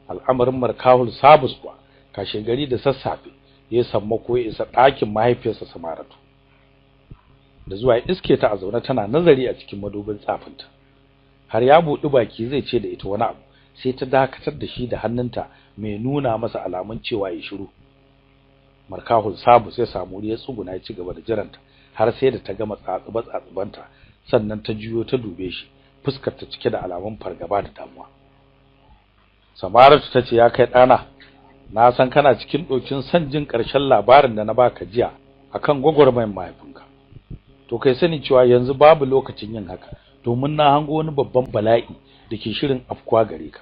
Al'amarin Markahul Sabus kuwa kashe gari da sassafe ya sammako ya isa ɗakin mahaifiyarsa Samaratu. Da zuwa iske ta a zaune tana nazari a cikin madubin tsafinta. Har ya buɗi baki zai ce da ita wani abu, sai ta dakatar da shi da hannunta mai nuna masa alamun cewa ya shiru. Markahul Sabus ya samu ya tsuguna ya ci gaba da jiranta har sai da ta gama tsatsuba tsatsubanta, sannan ta juyo ta dube shi, fuskar ta cike da alamun fargaba da damuwa. Samaratu tace, ya kai ɗana, na san kana cikin dokin san jin ƙarshen labarin da na baka jiya akan gwagwarmayar mahaifinka. To kai sani cewa yanzu babu lokacin yin haka, domin na hango wani babban bala'i da ke shirin afkuwa gare ka.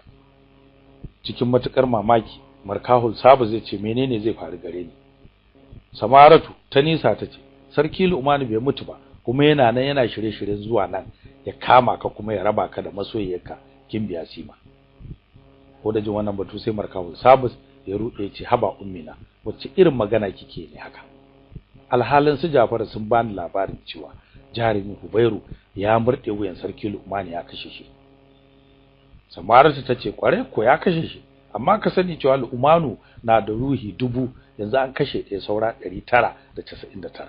Cikin matukar mamaki, Markahul Sabu zai ce, menene zai faru gare ni? Samaratu ta nisa tace, Sarki Lu'manu bai mutu ba, kuma yana nan yana shirye-shiryen zuwa nan ya kama ka kuma ya raba ka da masoyiyarka Gimbiya Sima. Ko da jin wannan batu sai Markahul Sabus ya rude ce, haba ummina, wacce irin magana kike ne haka? Alhalin su Jafaru sun bani labarin cewa jarumi Hubairu ya murde wuyan Sarki Lu'manu ya kashe shi. Samaratu tace, kware ko ya kashe shi, amma ka sani cewa Lu'manu na da ruhi 1000, yanzu an kashe ɗaya saura 999.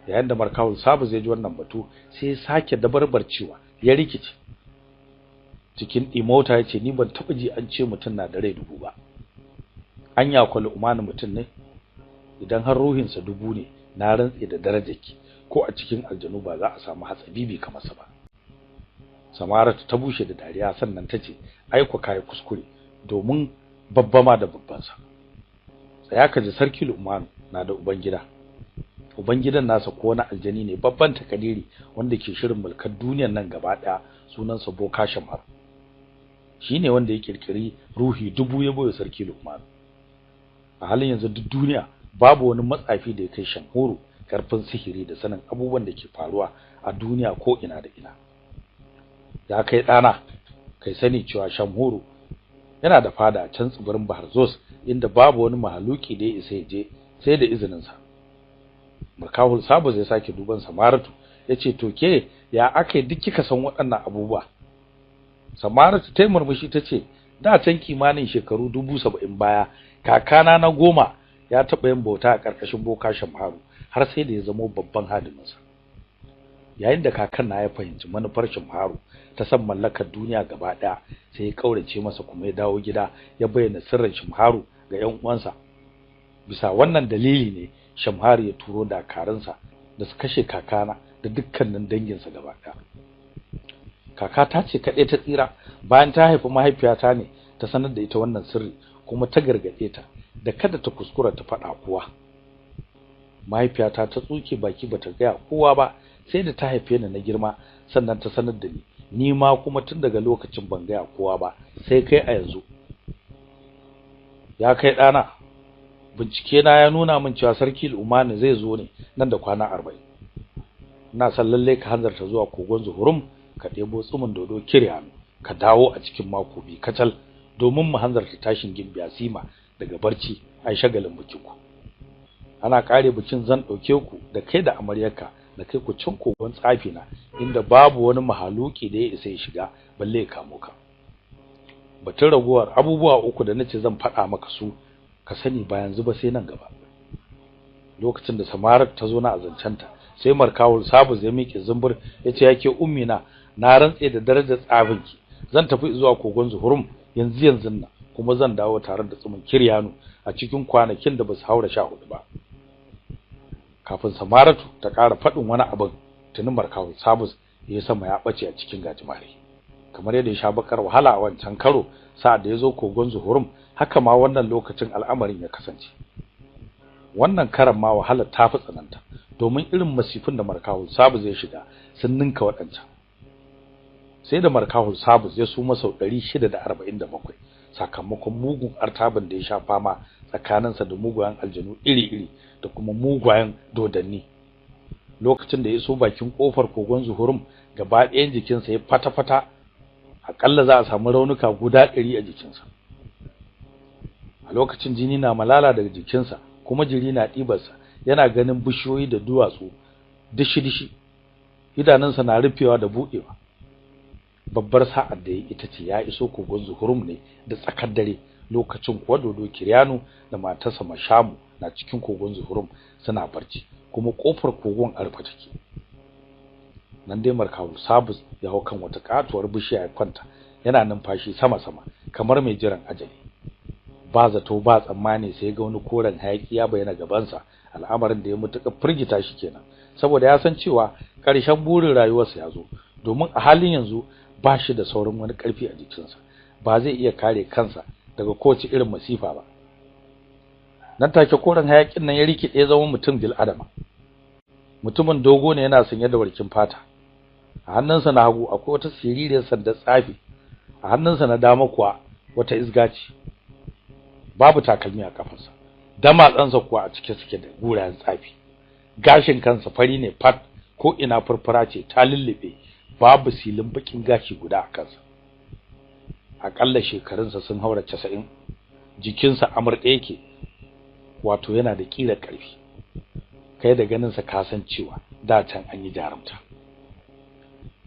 Yayin da Markahul Sabus ya ji wannan batu sai ya sake dabarbarcewa ya rikice. Cikin imota yace, ni ban taba ji an ce mutun na da rai 1000 ba. Anya ko Lu'manu mutun ne? Idan har ruhinsa 1000 ne, na rantse da darajarki, ko a cikin aljanu ba za a samu hatsabibi kamar sa ba. Samaratu ta bushe da dariya sannan tace, ai ko kai kuskure, domin babba ma da babban sa. Tsaya ka ji, Sarki Lu'manu na da ubangida. Ubangidan nasa ko wani aljani ne babban takadiri wanda ke shirin mulkar duniyar nan gaba daya, sunansa Boka Shamar. Shine wanda ya kirkiri ruhi 1000 ya boye Sarki Lu'manu. A halin yanzu duk duniya babu wani matsafi da ya kai Shamhuru karfin sihiri da sanin abubuwan da ke faruwa a duniya ko ina da ina. Ya kai ɗana, kai sani cewa Shamhuru yana da fada a can tsibirin Bahar Zos, inda babu wani mahaluki da ya isa ya je sai da izinin sa. Markahul Sabu zai sake duban Samaratu yace, to ke ya akai duk kika san waɗannan abubuwa? Samaratu ta murmushi tace, da can kimanin shekaru 70,000 baya, kakana na 10 ya taɓa yin bauta a ƙarƙashin Boka Shamharu har sai da ya zama babban hadiminsa. Yayin da kakan na ya fahimci manufar Shamharu ta san mallakar duniya gaba ɗaya, sai ya kaurace masa kuma ya dawo gida ya bayyana sirrin Shamharu ga ƴan uwansa. Bisa wannan dalili ne Shamharu ya turo dakaransa da su kashe kakana da dukkanin danginsa gaba ɗaya. Kaka ta ce kaɗai ta tsira bayan ta haifi mahaifiyata ne ta sanar da ita wannan sirri kuma ta gargaɗe ta da kada ta kuskura ta faɗa kowa. Mahaifiyata ta tsuke baki bata gaya kowa ba sai da ta haife ni na girma, sannan ta sanar da ni. Ni ma kuma tun daga lokacin ban gaya kowa ba sai kai a yanzu. Ya kai ɗana, bincike na ya nuna min cewa Sarki Lu'manu zai zo ne nan da kwana 40. Ina san lalle ka hanzarta zuwa kogon Zuhurum ka ɗebo tsumin dodo kiryanu ka dawo a cikin mako 2 kacal, domin mu hanzarta tashin Gimbiya Sima daga barci ai shagalin bikin ku. Ana kare bikin zan dauke ku da kai da amaryarka da kai ku cin kogon tsafi na, inda babu wani mahaluki da ya isa ya shiga balle ya kamo ka. Batun raguwar abubuwa 3 da nace zan faɗa maka su, ka sani ba yanzu ba sai nan gaba. Lokacin da Samarat ta zo na azancanta, sai Markahul Sabu zai miƙe zumbur yace, yake ummi na, na rantse da darajar tsafinki, zan tafi zuwa kogon Zuhurum yanzu yanzu nan, kuma zan dawo tare da tsumin kiryanu a cikin kwanakin da basu haura 14 ba. Kafin Samaratu ta ƙara faɗin wani abin, tuni Markahul Sabus ya sama ya bace a cikin gajimare. Kamar yadda ya sha bakar wahala a wancan karo sa'ad da ya zo kogon Zuhurum, haka ma wannan lokacin al'amarin ya kasance. Wannan karan ma wahala ta fi tsananta, domin irin masifin da Markahul Sabus ya shiga sun ninka waɗancan. Sai da Markahul Sabus ya suma sau 647 sakamakon mugun artabin da ya sha fama tsakaninsa da mugayen aljanu iri-iri da kuma mugayen dodanni. Lokacin da ya iso bakin kofar kogon Zuhurum, gaba ɗayan jikinsa ya fata-fata Akalla za a samu raunuka guda 100 a jikinsa. A lokacin jini na malala daga jikinsa kuma jiri na ɗibarsa, yana ganin bishiyoyi da duwatsu dishi-dishi, idanunsa na rufewa da buɗewa. Babbar sa'ar da ya ita ce ya iso kogon Zuhurum ne da tsakar dare, lokacin kuwa Dodo Kiryanu da matarsa Mashamu na cikin kogon Zuhurum suna barci, kuma kofar kogon a rufe take. Nan dai Markawul Sabus ya hau kan wata katuwar bishiya ya kwanta, yana numfashi sama-sama kamar mai jiran ajali. Ba zato ba tsammani sai ga wani koren hayaki ya bayyana gabansa, al'amarin da ya mutuka firgita shi kenan, saboda ya san cewa ƙarshen burin rayuwarsa ya zo, domin a halin yanzu ba shi da sauran wani ƙarfi a jikinsa, ba zai iya kare kansa daga kowace irin masifa ba. Nan take koren hayakin nan ya rikide zama mutum bil adama. Mutumin dogo ne, yana sanye da warkin fata. A hannunsa na hagu akwai wata siririyar sandar tsafi, a hannunsa na dama kuwa wata isga ce. Babu takalmi a kafarsa, damatsansa kuwa a cike suke da gurayen tsafi. Gashin kansa fari ne fat, ko ina furfura ce ta lullube, babu silin bakin gashi guda a kansa. Akalla shekarunsa sun haura 90, jikinsa amurɗe yake, wato yana da ƙirar ƙarfi. Kai da ganinsa ka san cewa da can an yi jarumta.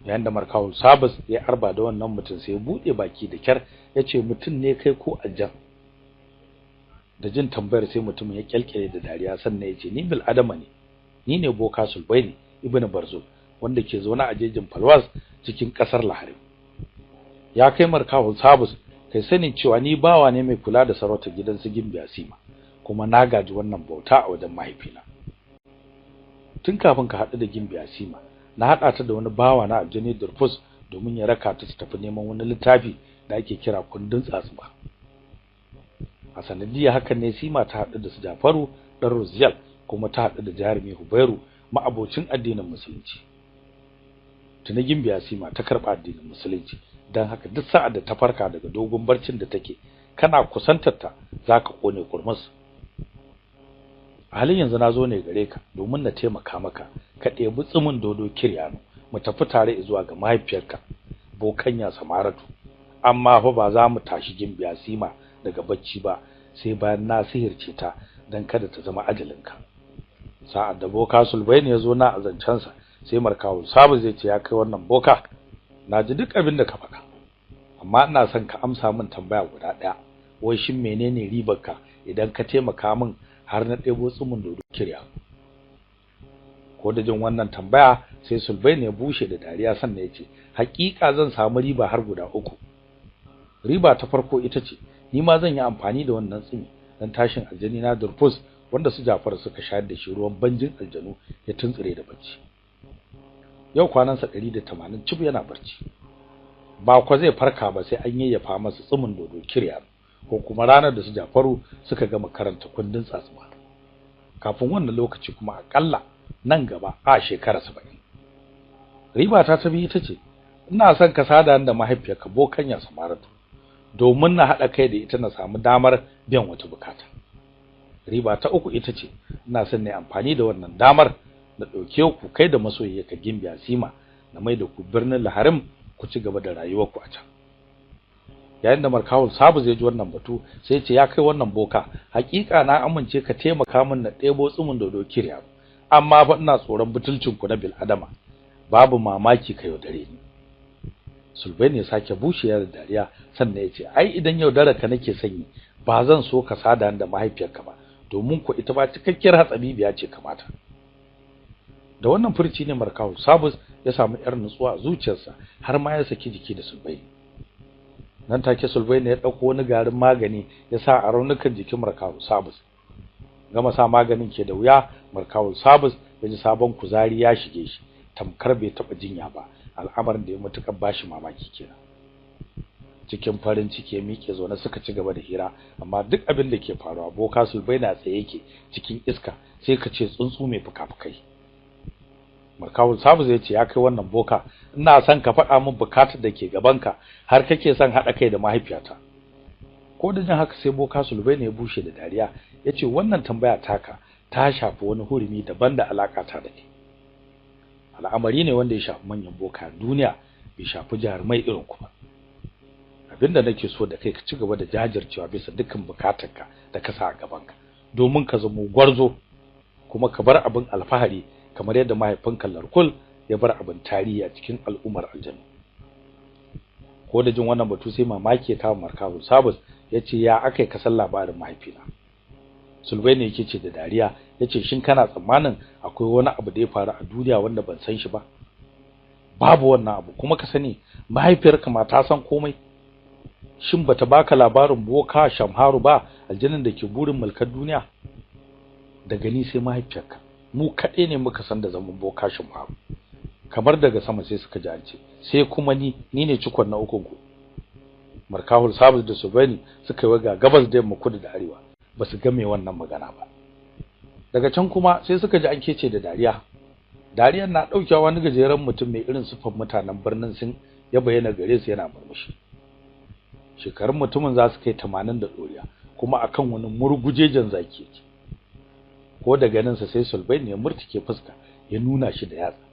Yayin da Markawul Sabus ya arba da wannan mutum, sai ya buɗe baki da kyar yace, mutum ne kai ko aljan? Da jin tambayar sai mutumin ya kyalkyale da dariya, sannan yace, ni bil adama ne, ni ne Boka Sulbaini ibn Barzul, wanda ke zaune a jejin Falwas cikin kasar Laharim. Ya kai Markawul Sabus, kai sani cewa ni bawa ne mai kula da sarautar gidan su Gimbiya Sima, kuma na gaji wannan bauta a wajen mahaifina. Tun kafin ka haɗu da Gimbiya Sima, na haɗa ta da wani bawa na Aljani Durfus domin ya raka ta su tafi neman wani littafi da ake kira kundin tsatsuba. A sanadiyar hakan ne Sima ta haɗu da su Jafaru ɗan Ruziyal, kuma ta haɗu da jarumi Hubairu, ma'abocin addinin musulunci. Tuni Gimbiya Sima ta karɓa addinin musulunci, don haka duk sa'ad da ta farka daga dogon barcin da take, kana kusantar ta zaka kone kurmus. A halin yanzu na zo ne gare ka domin na taimaka maka ka ɗebi tsimin Dodo Kiryanu, mu tafi tare zuwa ga mahaifiyarka Bokanya Samaratu. Amma fa ba za mu tashi Gimbiya Sima daga bacci ba sai bayan na sihirce ta dan kada ta zama ajalinka. Sa'ad da Boka Sulbaini ya zo na azancansa, sai Markawul Sabu zai ce, ya kai wannan boka, na ji duk abin da ka faɗa, amma ina son ka amsa min tambaya guda ɗaya. Wai shin menene ribarka idan ka taimaka min har na ɗebo tsumin Dodo Kiryanu? Ko da jin wannan tambaya sai Sulbaini ya bushe da dariya, sannan ya ce, hakika zan samu riba har guda uku. Riba ta farko ita ce, ni ma zan yi amfani da wannan tsumi dan tashin aljani na Durfus, wanda su Jafar suka shayar da shi ruwan banjin aljanu ya tuntsire da bacci. Yau kwanansa 180 cib yana barci. Ba kwa zai farka ba sai an yayyafa masa tsumin Dodo Kiryanu, ko kuma ranar da su Jafaru suka gama karanta kundin tsatsuba. Kafin wannan lokaci kuma akalla nan gaba a shekara 70. Riba ta tabi ita ce, ina son ka sada da mahaifiyarka Bokanya Samaratu, domin na haɗa kai da ita na samu damar biyan wata bukata. Riba ta uku ita ce, ina son na amfani da wannan damar na ɗauke ku kai da masoyiyarka Gimbiya Sima, na mai da ku birnin Laharim ku ci gaba da rayuwarku a can. Yayin da Markawul Sabu zai ji wannan batu, sai ce, ya kai wannan boka, hakika na amince ka taimaka min na ɗebo tsumin Dodo Kiryanu, amma fa ina tsoron butulcin ku na bil adama, babu mamaki ka yaudare ni. Sulbaini ya sake bushewa da dariya, sannan ya ce, ai idan yaudara ka nake sanyi, ba zan so ka sada da mahaifiyarka ba, domin ko ita ba cikakkiyar hatsabibiya ce kamata. Da wannan furci ne Markawul Sabus ya samu yar nutsuwa a zuciyarsa, har ma ya saki jiki da Sulbaini. Nan take Sulbaini ya dauko wani garin magani ya sa a raunukan jikin Markawul Sabus. Gama sa maganin ke da wuya, Markawul Sabus ya ji sabon kuzari ya shige shi, tamkar bai taba jinya ba, al'amarin da ya mutukar bashi mamaki kenan. Cikin farin ciki ya miƙe zaune suka ci gaba da hira, amma duk abin da ke faruwa Boka Sulbaini tsaye yake cikin iska, sai ka ce tsuntsu mai fukafukai. Markawul Sabu zai ce, ya kai wannan boka, ina son ka faɗa min bukatar da ke gabanka har kake son haɗa kai da mahaifiyata. Ko da jin haka sai Boka Sulbaini ya bushe da dariya, yace, wannan tambaya taka ta shafi wani hurumi daban da alaka ta da kai. Al'amari ne wanda ya shafi manyan boka duniya, bai shafi jarumai irin ku ba. Abinda nake so da kai, ka ci gaba da jajircewa bisa dukkan bukatarka da ka sa a gabanka, domin ka zamo gwarzo kuma ka bar abin alfahari kamar yadda mahaifinka Larkul ya bar abin tarihi a cikin al'ummar aljanna. Ko da jin wannan batu sai mamaki ya kama Markahul Sabus, yace ya akai ka san labarin mahaifina? Sulbaini yake ce da dariya, yace shin kana tsammanin akwai wani abu da ya faru a duniya wanda ban san shi ba? Babu wannan abu, kuma ka sani mahaifiyarka ma ta san komai. Shin bata baka labarin boka Shamharu ba, aljannin da ke burin mulkar duniya? Daga ni sai mahaifiyarka, mu kaɗai ne muka san da zaman boka Shamharu. Kamar daga sama sai suka ji an ce sai kuma ni ne cikon na ukun ku. Markahul Sabus da Sulbaini suka yi waga gabas da yamma, kudu da arewa, basu game wannan magana ba. Daga can kuma sai suka ji an kece da dariya. Dariyar na daukewa wani gajeren mutum mai irin sufan mutanen birnin Sin ya bayyana gare su yana murmushi. Shekarun mutumin za su kai 80 da doriya, kuma akan wani murgujejen zaki yake. Ko da ganin sa sai Sulbaini ya murtike fuska ya nuna shi da yatsa,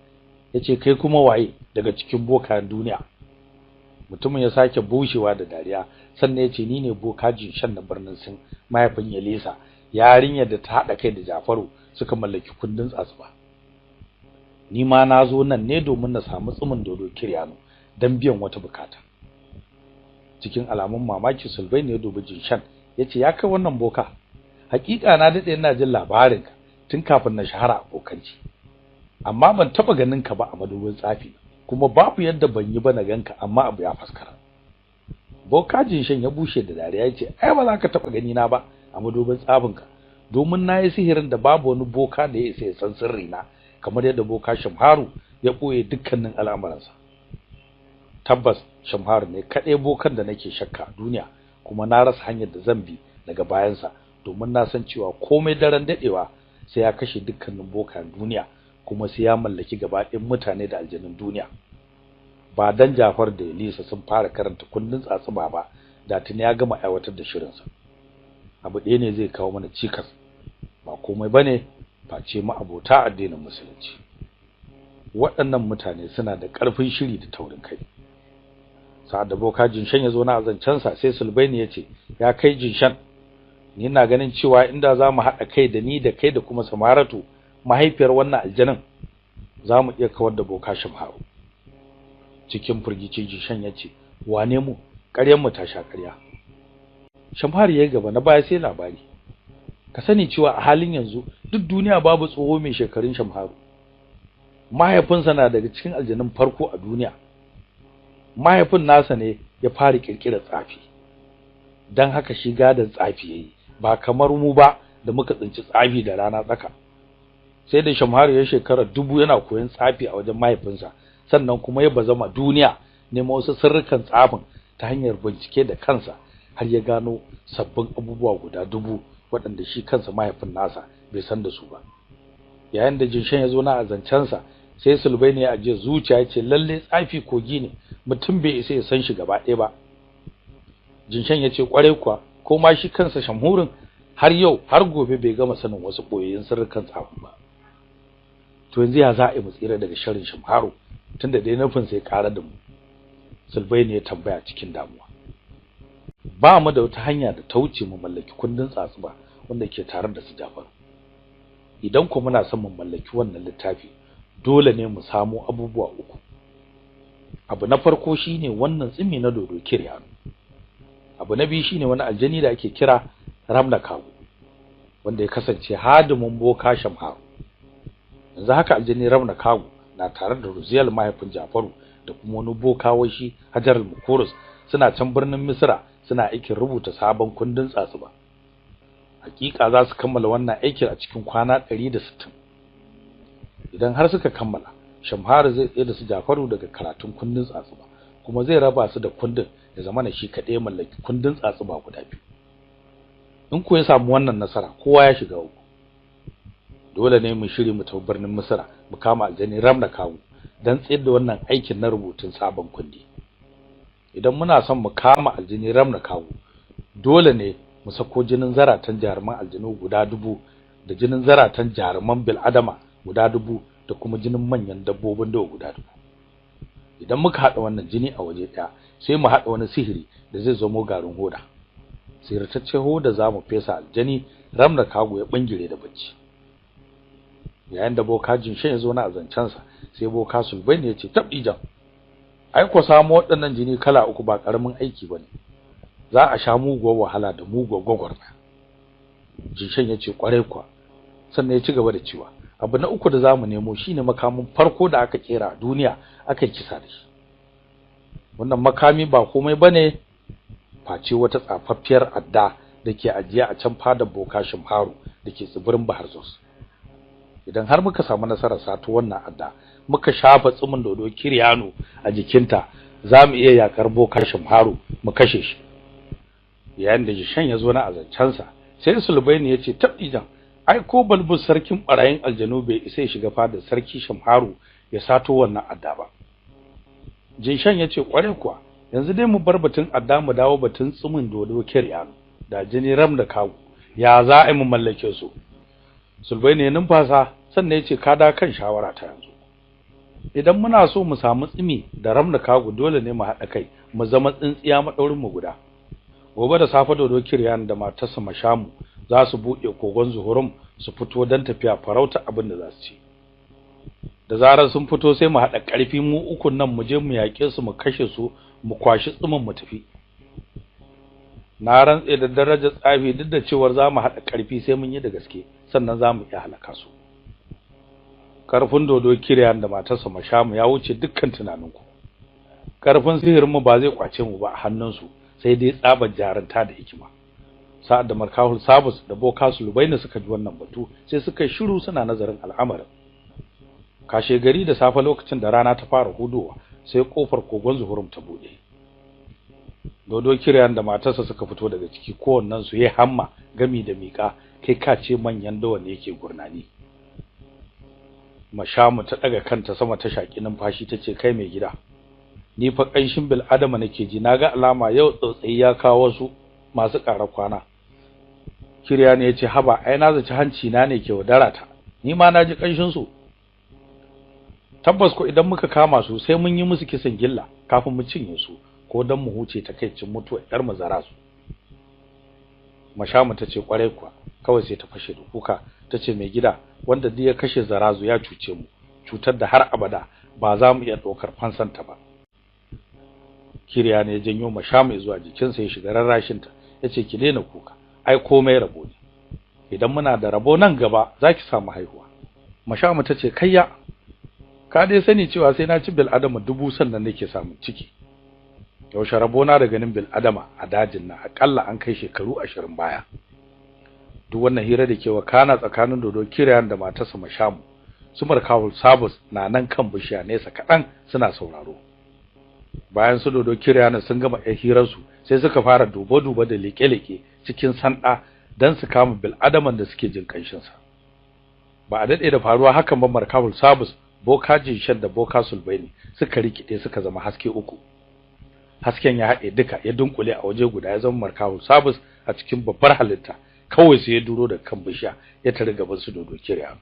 yace kai kuma waye daga cikin bokayen duniya? Mutumin ya sake bushewa da dariya, sannan yace ni ne boka Jinshan na birnin Sin, mahaifin Yelisa, yarinyar da ta hada kai da Jafaru suka mallaki kundin tsatsuba. Ni ma nazo nan ne domin na samu tsumin dodo Kiryano dan biyan wata bukata. Cikin alamun mamaki Sulbaini ya dubi Jinshan, yace ya kai wannan boka, hakika na dade ina jin labarinka tun kafin na shahara abokanci, amma ban taba ganin ka ba a madubin tsafi, kuma babu yadda ban yi ba na ganka, amma abu ya faskara. Boka Jinshan ya bushe da dariya, yace ai ba za ka taba gani na ba a madubin tsafinka, domin nayi sihirin da babu wani boka da ya isa ya san sirri na, kamar yadda boka Shamharu ya boye dukkanin al'amuransa. Tabbas Shamharu ne kadai bokan da nake shakka a duniya, kuma na rasa hanyar da zan bi daga bayansa, domin na san cewa komai daren dadewa sai ya kashe dukkanin bokan duniya, kuma sai ya mallaki gaba ɗayan mutane da aljanun duniya. Ba dan Jafar da Elisa sun fara karanta kundin tsatsuba ba, da tuni ya gama aiwatar da shirinsa. Abu ɗaya ne zai kawo mana cikas, ba komai bane face mu abota addinin musulunci. Waɗannan mutane suna da ƙarfin shiri da taurin kai. Sa'ad da boka Jinshan ya zo na azancansa, sai Sulbaini ya ce ya kai Jinshan, ni ina ganin cewa inda za mu haɗa kai da ni da kai da kuma Samaratu mahaifiyar wannan aljanin, za mu iya kawar da boka Shamharu. Cikin firgici Jinshan ya ce wane mu, ƙaryar mu ta sha ƙarya. Shamharu ya gaba na baya sai labari. Ka sani cewa a halin yanzu duk duniya babu tsoho mai shekarun Shamharu. Mahaifinsa na daga cikin aljanun farko a duniya. Mahaifin nasa ne ya fara kirkirar tsafi, dan haka shi gadan tsafi yayi, ba kamar mu ba da muka tsinci tsafi da rana tsaka. Sai da Shamharu ya shekara 1000 yana koyon tsafi a wajen mahaifinsa, sannan kuma ya bazama duniya nemo wasu sirrukan tsafin ta hanyar bincike da kansa, har ya gano sabbin abubuwa guda 1000 waɗanda shi kansa mahaifin nasa bai san da su ba. Yayin da Jinshan ya zo na azancansa, sai Sulbaini ya ajiye zuciya ya ce lalle tsafi kogi ne, mutum bai isa ya san shi gaba ɗaya ba. Jinshan ya ce kwarai kuwa, ko ma shi kansa Shamhurin har yau har gobe bai gama sanin wasu boyayyen sirrukan tsafin ba. To yanzu ya za a yi mu tsira daga sharrin Shamharu, tunda dai nufin sai ƙara da mu? Sulbaini ya tambaya cikin damuwa. Ba mu da wata hanya da ta wuce mu mallaki kundin tsatsuba wanda ke tare da su Jafar. Idan ku muna son mu mallaki wannan littafi, dole ne mu samu abubuwa uku. Abu na farko shine wannan tsimi na dodo Kiryano. Abu na biyu shine wani aljani da ake kira Ramna Kago, wanda ya kasance hadimin boka Shamharu. Yanzu haka aljani Ramna Kago na tare da Ruziyal mahaifin Jafaru da kuma wani boka wai shi Hajar al-Mukurus, suna can birnin Misra suna aikin rubuta sabon kundin tsatsuba. Hakika za su kammala wannan aikin a cikin kwana 160. Idan har suka kammala, Shamharu zai tsaye da su Jafaru daga karatun kundin tsatsuba, kuma zai raba su da kundin, ya zama na shi kaɗai mallaki kundin tsatsuba guda biyu. In ko ya samu wannan nasara, kowa ya shiga uku. Dole ne mu shiri mu tafi birnin Misra mu kama aljani Ramna Kawu dan tsayar da wannan aikin na rubutun sabon kundi. Idan muna son mu kama aljani Ramna Kawu, dole ne mu sako jinin zaratan jaruman aljanu guda 1000 da jinin zaratan jaruman bil adama guda 1000 da kuma jinin manyan dabbobin dawa guda 1000. Idan muka hada wannan jini a waje daya, sai mu hada wani sihiri da zai zamo garin hoda. Sirtacce hoda zamu fesa aljani Ramna Kago ya bangire da bacci. Yayin da boka Jinshan ya zo na azancansa, sai boka Sulbaini ya ce tabdijan, ai ko samu waɗannan jini kala uku ba karamin aiki bane, za a sha muguwar wahala da muguwar gwagwarmaya. Jinshan ya ce kwarai kuwa. Sannan ya ci gaba da cewa abu na uku da zamu nemo shine makamin farko da aka kera a duniya aka kisa da shi. Wannan makami ba komai bane face wata tsafaffiyar adda dake ajiya a can fadar boka Shimharu dake tsibirin Bahar Jos. Idan har muka samu nasarar sato wannan adda, muka shafa tsumin dodo Kiryano a jikinta, zamu iya yakar boka Shimharu mu kashe shi. Yayin da Jishan ya zo na azancansa, sai Sulbaini ya ce tabdijan, ai ko balbus sarkin barayin aljanu bai isa ya shiga fadar sarki Shimharu ya sato wannan adda ba. Jinshan ya ce kware kuwa, yanzu dai mu bar batun adda mu dawo batun tsumin dodo Kiryano da jini Ramna Kago, ya za a mu mallake su? Sulbaini ya numfasa sannan ya ce ka da kan shawara ta yanzu. Idan muna so mu samu tsimi da Ramna Kago dole ne mu haɗa kai mu zama tsintsiya madaurin mu guda. Gobe da safe dodo Kiryano da matarsa Mashamu za su buɗe kogon Zuhurum su fito don tafiya farauta abin da za su ci. Da zarar sun fito sai mu haɗa ƙarfi mu ukun nan mu je mu yaƙe su mu kashe su mu kwashi tsimin mu tafi. Na rantse da darajar tsafi duk da cewar za mu haɗa ƙarfi sai mun yi da gaske sannan za mu iya halaka su. Ƙarfin dodo Kiryano da matarsa Mashamu ya wuce dukkan tunaninku. Ƙarfin sihirin mu ba zai kwace mu ba a hannunsu, sai dai tsabar jarunta da hikima. Sa'ad da Markahul Sabus da boka Sulubaini suka ji wannan batu, sai suka shiru suna nazarin al'amarin. Kashe gari da safe lokacin da rana ta fara hudowa, sai kofar kogon Zuhurum ta bude. Dodo Kiryano da matarsa suka fito daga ciki, kowannen su yayi hamma gami da miƙa, kai ka ce manyan dawa ne yake gurnani. Mashamu ta daga kanta sama ta shaki numfashi tace kai mai gida, ni fa kanshin bil adama nake ji, naga alama yau tsautsayi ya kawo wasu masu ƙara kwana. Kiryano yace haba, ai na zaci hanci na ne ke wadara ta, ni ma naji kanshin su. Tabbas ko idan muka kama su sai mun yi musu kisan gilla kafin mu cinye su, ko dan mu huce takaicin mutuwar yar mazara su. Mashamu tace kwarai kuwa, kawai sai ta fashe da kuka tace mai gida, wanda duk ya kashe Zarazu ya cuce mu, cutar da har abada ba za mu iya ɗaukar fansanta ba. Kiryano ya janyo Mashamu zuwa jikinsa ya shiga rarrashinta yace ki daina kuka, ai komai rabo ne, idan muna da rabo nan gaba zaki samu haihuwa. Mashamu tace kayya, ka dai sani cewa sai na ci bil adama 1000 sannan nake samun ciki. Yaushe rabo na da ganin bil adama a dajin nan, akalla an kai shekaru 20 baya. Duk wannan hira da ke wakana tsakanin dodo Kiryano da matarsa Mashamu, su Markahul Sabus na nan kan bishiya nesa kaɗan suna sauraro. Bayan su dodo Kiryano sun gama ɗan hirarsu, sai suka fara duba-duba da leke-leke cikin sanda don su kama bil adaman da suke jin kanshin sa. Ba a daɗe da faruwa hakan ba, Markahul Sabus, boka Jinshan da boka Sulbaini suka rikide suka zama haske uku. Hasken ya haɗe duka ya dunkule a waje guda ya zama Markahul Sabus a cikin babbar halitta, kawai sai ya duro da kan bishiya ya tare gaban su dodo Kiryano.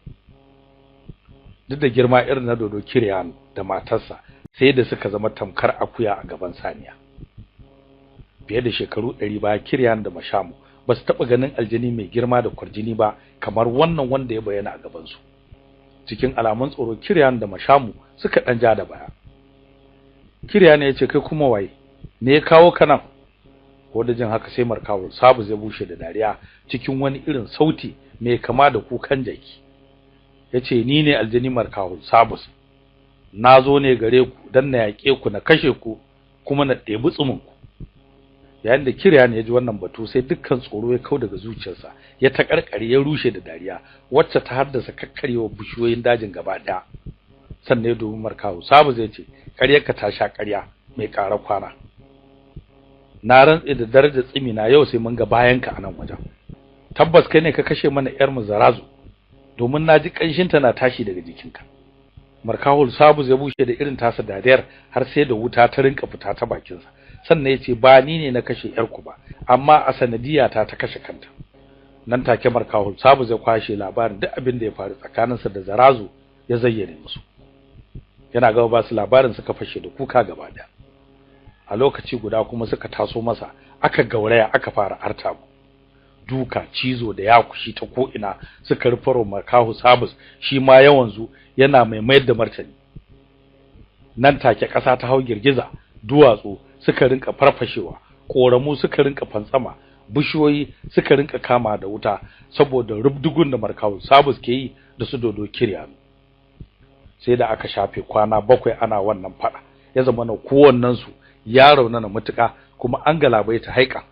Duk da girma irin na dodo Kiryano da matarsa, sai da suka zama tamkar akuya a gaban saniya. Fiye da shekaru 100 baya Kiryano da Mashamu ba su taɓa ganin aljini mai girma da kwarjini ba kamar wannan wanda ya bayyana a gaban su. Cikin alamun tsoro Kiryano da Mashamu suka ɗan ja da baya. Kiryano ya ce kai kuma waye ne ya kawo ka nan? Ko da jin haka sai Markahul Sabus ya bushe da dariya cikin wani irin sauti mai kama da kukan jaki. Yace ni ne aljini Markahul Sabus, nazo ne gare ku dan na yake ku na kashe ku kuma na ɗebi tsumin ku. Yayin da Kiryano ya ji wannan batu sai dukkan tsoro ya kau daga zuciyarsa, ya takarkare ya rushe da dariya wacce ta haddasa kakkarewar bishiyoyin dajin gaba ɗaya. Sannan ya dubi Markahul Sabus ya ce ƙaryarka ta sha ƙarya mai ƙara kwana. Na rantse da darajar tsimi na yau sai mun ga bayanka a nan wajen. Tabbas kai ne ka kashe mana yar mu Zarazu, domin naji kanshin ta na tashi daga jikinka. Markahul Sabus ya bushe da irin tasa dariyar har sai da wuta ta rinka fita ta bakinsa. Sannan yace ba ni ne na kashe yar ku ba, amma a sanadiya ta ta kashe kanta. Nan take Markahul Sabus ya kwashe labarin duk abin da ya faru tsakaninsa da Zarazu ya zayyane musu. Yana gaba ba su labarin suka fashe da kuka gaba daya. A lokaci guda kuma suka taso masa, aka gauraya aka fara artabu. Duka, cizo da yakushi ta ko ina suka rufaro Markahu Sabus, shi ma yawanzu yana mai mayar da martani. Nan take ƙasa ta hau girgiza, duwatsu suka rinka farfashewa, koramu suka rinka fantsama, bishiyoyi suka rinka kama da wuta saboda rubdugun da Markahu Sabus ke yi da su Dodo Kiryanu. Sai da aka shafe kwana 7 ana wannan fada, ya zama na kowannen su ya raunana mutuka kuma an galabaita haika,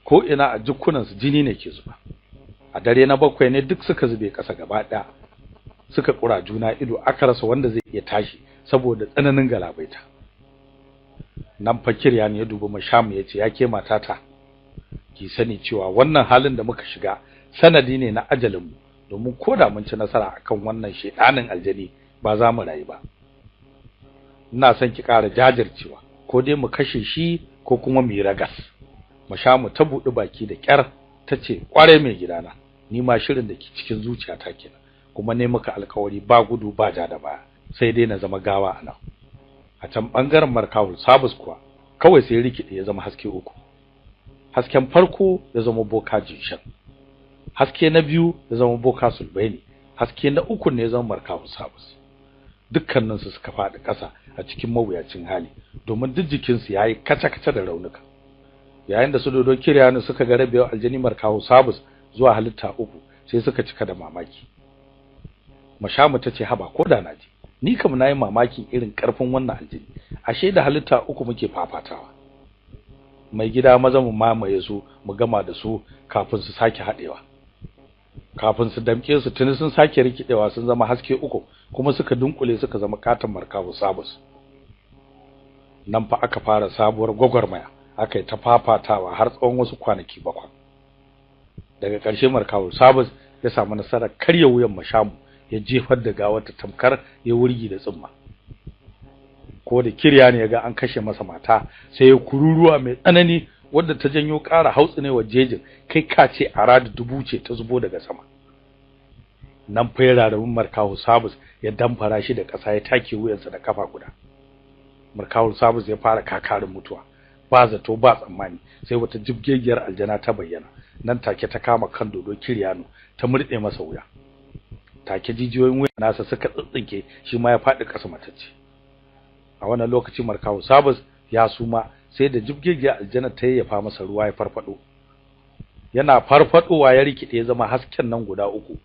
ko ina a jukkunan su jini ne ke zuba. A dare na 7 ne duk suka zube ƙasa gaba ɗaya, suka kura juna ido, aka rasa wanda zai iya tashi saboda tsananin galabaita. Nan fa Kiryanu ya dubi Mashamu ya ce, ya ke matata, ki sani cewa wannan halin da muka shiga sanadi ne na ajalinmu, domin koda mun ci nasara akan wannan shedanin aljani ba za mu rayu ba. Ina son ki ƙara jajircewa, ko dai mu kashe shi ko kuma mu yi ragas. Mashamu ta buɗe baki da kyar tace, kware mai gidana, ni ma shirin da ke cikin zuciyata kenan, kuma ne maka alƙawari ba gudu ba ja da baya, sai dai na zama gawa anan. A can bangaren Markahul Sabus kuwa kawai sai rikide ya zama haske uku. Hasken farko ya zama boka Jinshan, haske na biyu ya zama boka Sulbaini, haske na uku ne ya zama Markahul Sabus. Dukkanin su suka faɗi ƙasa a cikin mawuyacin hali, domin duk jikin su yayi kaca-kaca da raunuka. Yayin da su Dodo Kiryanu suka ga rabewar aljani Markahu Sabus zuwa halitta uku, sai suka cika da mamaki. Mashamu tace, haba koda naji, ni kam nayi mamakin irin karfin wannan aljani, ashe da halitta uku muke fafatawa. Mai gida maza mu mamaye su mu gama da su kafin su sake hadewa. Kafin su damke su tuni sun sake rikidewa sun zama haske uku, kuma suka dunkule suka zama katon Markahu Sabus. Nan fa aka fara sabuwar gwagwarmaya, aka yi ta fafatawa har tsawon wasu kwanaki 7. Daga ƙarshe Markahu Sabus ya samu nasarar karya wuyan Mashamu, ya jefar da gawar ta tamkar ya wurgi da tsumma. Ko da Kiryanu ya ga an kashe masa mata, sai ya kururuwa mai tsanani wadda ta janyo ƙara hautsinewar jejin, kai ka ce aradu 1000 ce ta zubo daga sama. Nan fa ya rarrabin Markahu Sabus ya damfara shi da ƙasa, ya take wuyansa da kafa guda. Markahu Sabus ya fara kakarin mutuwa, ba zato ba tsammani, sai wata jibgegiyar aljana ta bayyana. Nan take ta kama kan Dodo Kiryanu ta murde masa wuya. Take jijiyoyin wuya nasa suka tsitsinke, shi ma ya faɗi ƙasa matacce. A wannan lokaci Markahu Sabus ya suma, sai da jibgegiyar aljana ta yayyafa masa ruwa ya farfado. Yana farfadowa ya rikide ya zama hasken nan guda uku,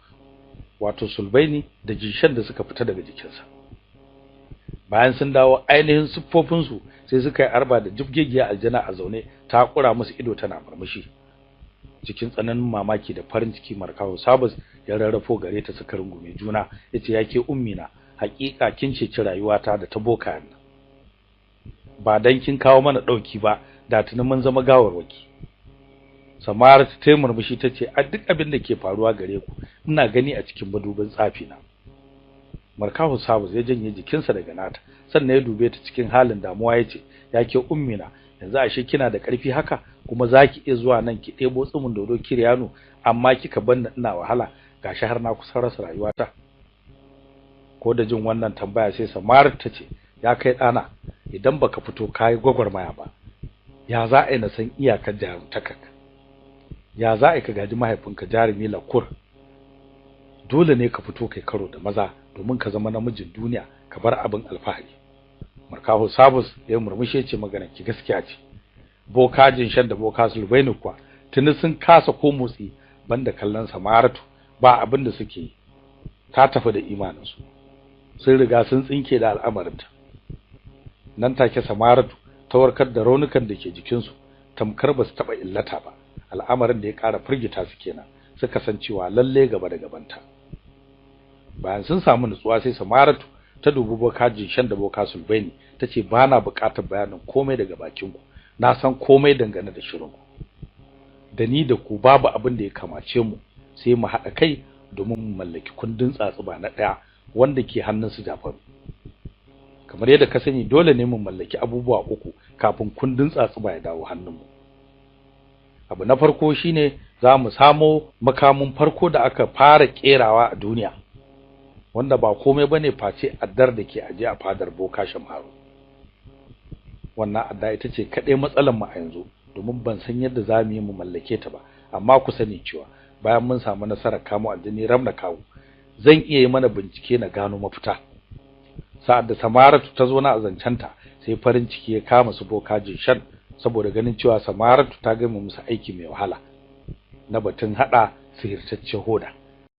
wato Sulbaini da Jinshan da suka fita daga jikinsa. Bayan sun dawo ainihin siffofin su, sai suka yi arba da jibgegiyar aljana a zaune ta kura musu ido tana murmushi. Cikin tsananin mamaki da farin ciki Markahu Sabus ya rarrafo gare ta, suka rungume juna, yace, yake ummina, haƙiƙa kin ceci rayuwata da ta boka nan. Ba dan kin kawo mana dauki ba, da tuni mun zama gawarwaki. Samara ta murmushi tace, a duk abin da ke faruwa gare ku ina gani a cikin madubin tsafi na. Markahu Sabus ya janye jikinsa daga nata, sannan ya dube ta cikin halin damuwa yace, yake ummina, yanzu ashe kina da ƙarfi haka, kuma zaki iya zuwa nan ki ɗebo tsumin Dodo Kiryanu, amma kika banna ina wahala, gashi har na kusa rasa rayuwata. Ko da jin wannan tambaya sai Samara tace, ya kai ɗana, idan baka fito kai gwagwarmaya ba, ya za a yi na san iyakar jarumtakarka? Ya za a ka gaji mahaifinka jarumi Lakur? Dole ne ka fito kai karo da maza domin ka zama namijin duniya, ka bar abin alfahari. Markahu Sabus ya murmushe ce, magana ki gaskiya ce. Boka Jinshan da boka Sulbaini kuwa tuni sun kasa ko motsi, banda kallon Samaratu ba abin da suke yi. Ta tafi da imaninsu, sun riga sun tsinke da al'amarinta. Nan take Samaratu ta warkar da raunukan da ke jikinsu, tamkar ba su taɓa illata ba. Al'amarin da ya ƙara firgita su kenan, suka san cewa lalle gaba da gabanta. Bayan sun samu nutsuwa sai Samaratu ta dubi boka Jinshan da boka Sulbaini tace, bana buƙatar bayanin komai daga bakin ku, na san komai dangane da shirin ku. Da ni da ku babu abin da ya kamace mu, sai mu haɗa kai domin mu mallaki kundin tsatsuba na ɗaya wanda ke hannun su Jafaru. Kamar yadda ka sani, dole ne mu mallaki abubuwa uku kafin kundin tsatsuba ya dawo hannunmu. Abu na farko shine za mu samo makamin farko da aka fara kerawa a duniya, wanda ba komai bane face addar da ke aje a fadar boka Shamharu. Wannan adda ita ce kadai matsalar mu a yanzu, domin ban san yadda zamu yi mu mallake ta ba. Amma ku sani cewa bayan mun samu nasarar kamo aljini Ramna Kawu, zan iya yi mana bincike na gano mafita. Sa'ad da Samaratu ta zo na azancanta, sai farin ciki ya kama su boka Jinshan, saboda ganin cewa Samaratu ta gama musu aiki mai wahala na batun hada sihirtaccen hoda.